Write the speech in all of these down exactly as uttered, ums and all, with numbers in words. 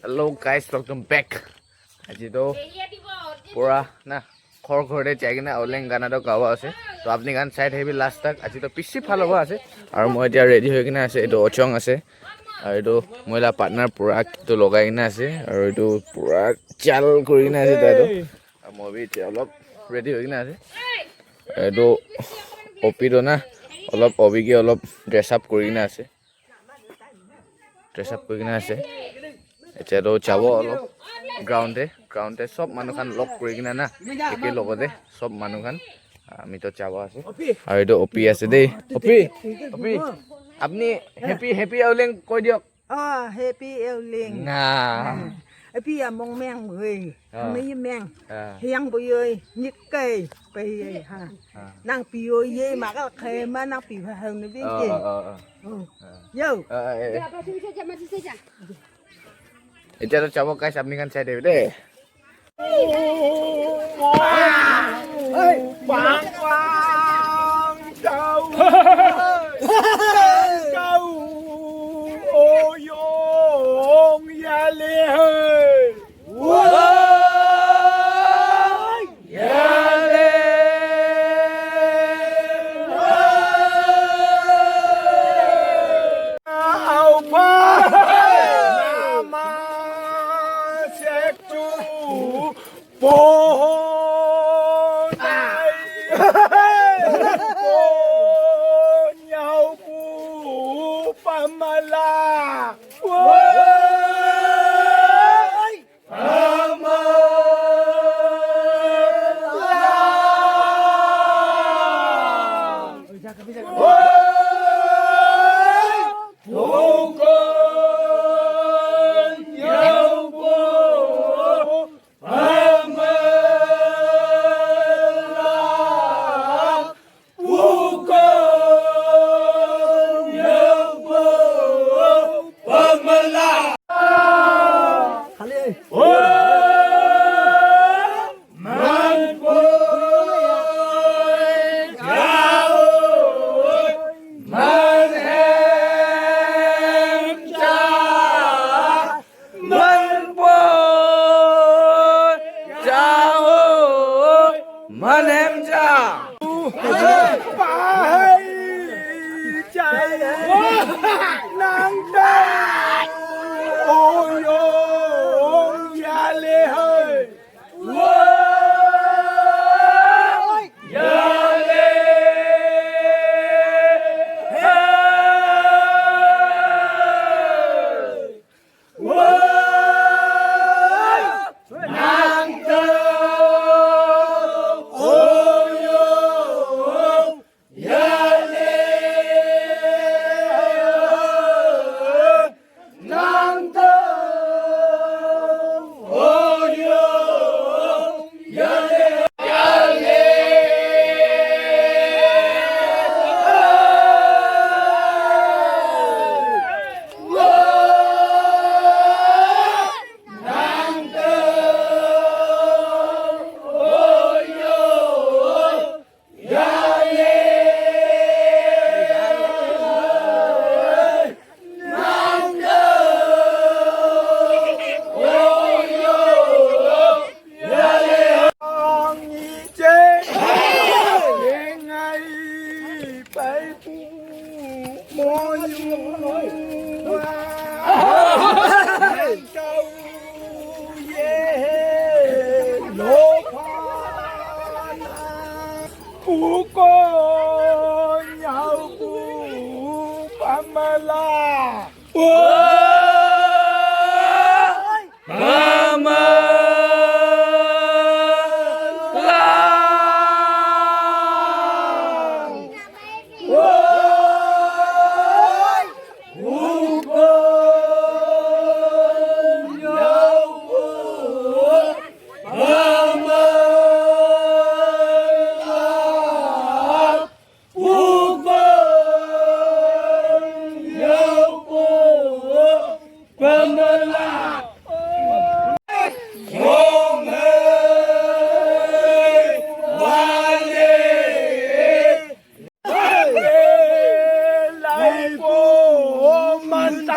Hello guys, welcome back. Aji to pura na ghor ghor te jai kena Aoleang gana to gawa ase. To apni khan side hebi last tak aji to bishi bhal hobo ase. Aru moi etia ready hoi kena ase. Etu Ochong ase. Aru etu moi la partner pura to logai kena ase. Aru etu pura chal kuri kena ase tai to. Aru moi bi etia olop ready hoi kena ase. Etu Opi to na olop Opi ke olop dress up kuri kena ase. Dress up kuri kena ase. Etia to jabo olop ground te, ground te sob manu khan log kuri kena na, eke logote sob manu khan, ah, ami to jabo ase. Aru etu Opi ase de. Opi, Opi, apni happy, happy Aoleang koi diok. Ah, happy Aoleang. Na. Happy Among Meng, wei. Ah. Among Meng. Ah. Hiang bu yoi, nik kai, pai yoi, ha. Ah. Nang pi yoi ye, ma ka khai ma nang pi ha hau ni bi ke. Ah, ah, ah, ah. Oh. Ah. Yo. Ah, ah, eh, eh. Etia to jabo guys, apni khan sai de de.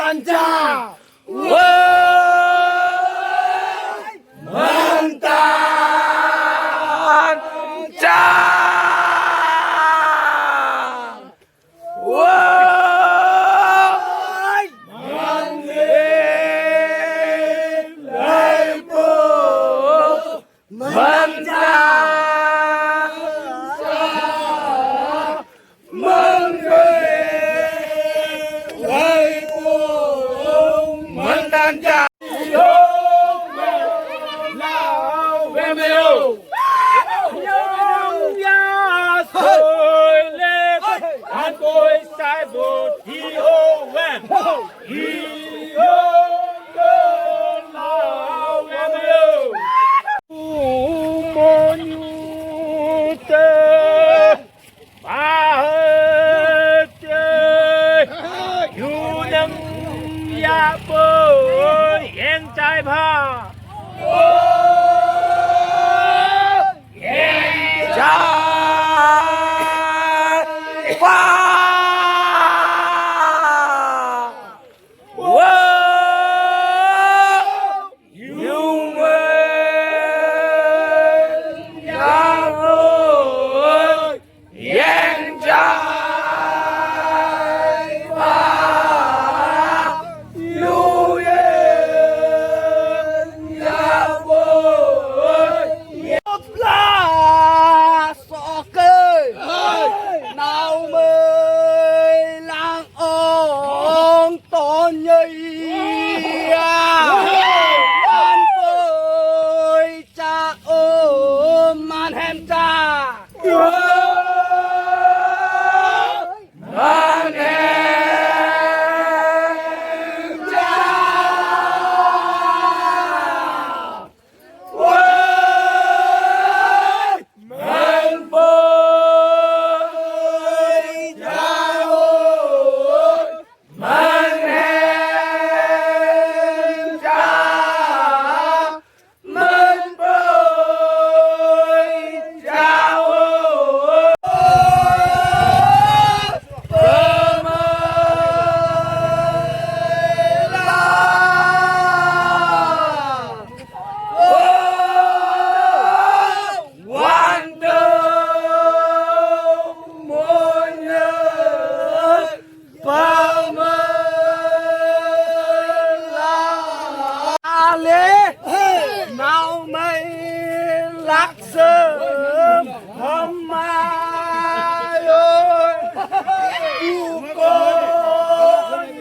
Manta. Woi! Manta. Manta. Woi! Mande. Laipo. Manta. Mangwe. Waipo. Mantanja. Yo. Lao. Wemeo. Yo. Ya. Soile. Antoi saibo. Di o wem. Di o. Lao. Wemeo. Umonyute bahate yunam yapo yeng chai bha. Yeng chai bha. Whoa! Soke. Nau mei lang ong ton ye ya. An poi cha o man hem cha. Man hem cha. Ale nau mai lak se hamayo uko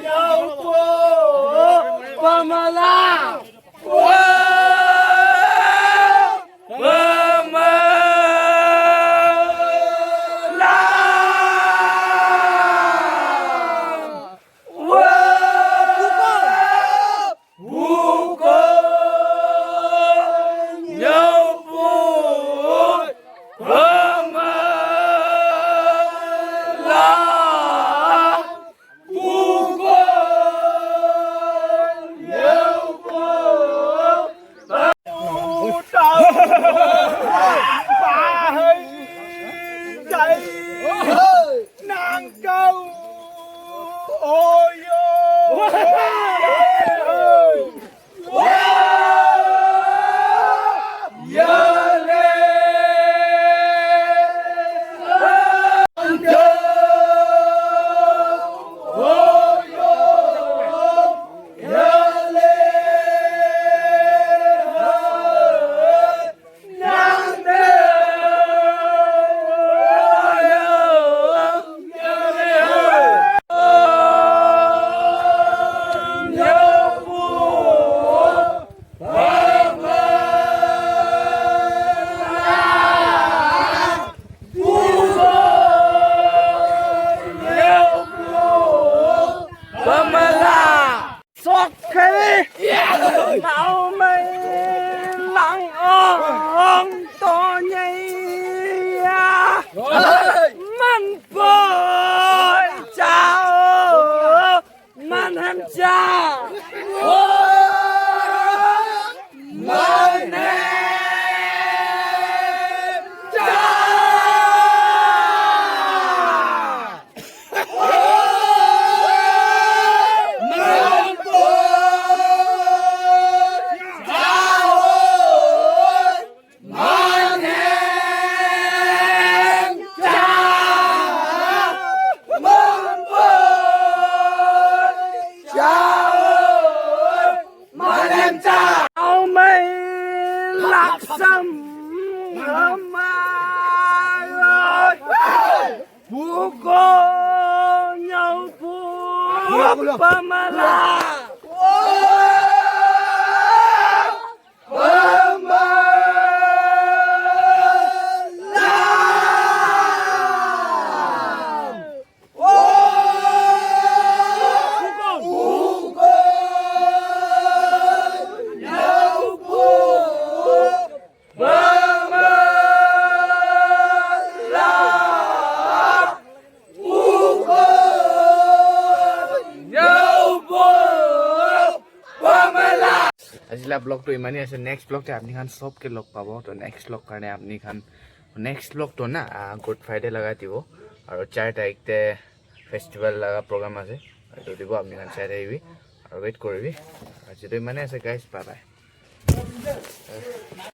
yauko pamala. Soke. Nau mai lang ong to nyei ya. Man poi chao. Man ham cha. Man ham cha. Ajila vlog to imani ase, next vlog te apni khan sob ke log pabo. To next vlog karne apni khan, next vlog to na, ah, Good Friday laga dibo. Aru char tarikh te festival laga program ase. Etu dibo, apni khan chai thakibi aru wait kuribi. Aji to imani ase guys, bye bye.